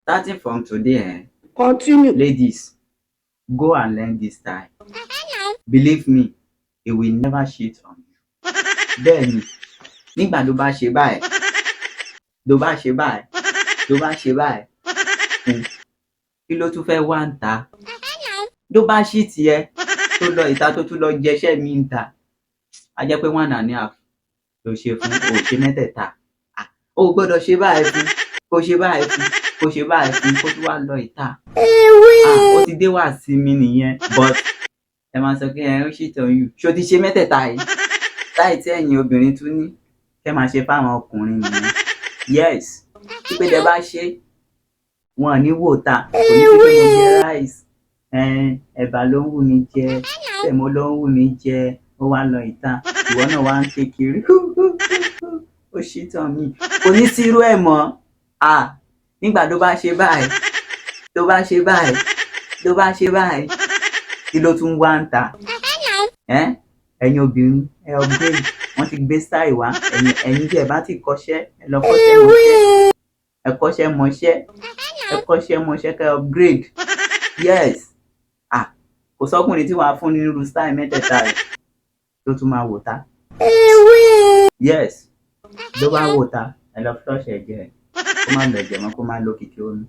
Starting from today, eh, Continue. Ladies, go and learn this style. Believe me, he will never cheat on you. Bẹ́ẹ̀ni, nígbà tó bá ṣe báyìí, tó bá ṣe báyìí, tó bá ṣe báyìí fún, kí ló tún fẹ́ wá ń ta? Tó bá cheat ẹ, tó lọ ìta, tó tún lọ jẹṣẹ́ mi ń ta, á jẹ́ pé one and a half ló ṣe fún, ò ṣe mẹ́tẹ̀ẹ̀ta. Ah, o ò gbọ́dọ̀ ṣe báyìí fún, kó ṣe báyìí fún, kó ṣe báyìí fún, kó tún wá lọ ìta. Ah, ó ti dé wá sí mi nìyẹn, but ẹ máa sọ pé ẹ ń cheat on you. Ṣó ti ṣe mẹ́tẹ̀ẹ̀ta yìí? Táì tí ẹ̀yin obìnrin tún ní kẹ́ máa ṣe fáwọn ọkùnrin nìyẹn. Yes, pípé tẹ bá ṣe, wọn ò ní wò ta, kò ní sí pé mo jẹ rice, ẹ̀bà ló ń wù mí jẹ, sẹ̀mó ló ń wù mí jẹ, ó wá lọ ìta, ìwọ náà wá ń ké kiri, ó cheat on me. Kò ní sí irú ẹ̀ mọ́. Ah, nígbà tó bá ṣe báyìí, tó bá ṣe báyìí, tó bá ṣe báyìí, kí ló tún wá ń ta? Ẹ́, ẹ̀yin obìnrin, ẹ upgrade, wọ́n ti gbé style wá, ẹ̀yin tí ẹ bá ti kọ́ṣẹ́, ẹ lọ kọ́ṣẹ́ mọṣẹ́, ẹ kọ́ṣẹ́ mọṣẹ́, ẹ kọ́ṣẹ́ mọṣẹ́ kẹ́ upgrade. Yes, ah, kò sọ́kùnrin tí wàá fún ní irú style mẹ́tẹ̀ẹ̀ta rẹ̀ tó tún máa wò ta. Yes, ló bá wò ta, ẹ lọ flush ẹ̀jẹ̀ ẹ̀, kó má lọ ẹ̀jẹ̀ mọ́, kó má lo kìkì omi.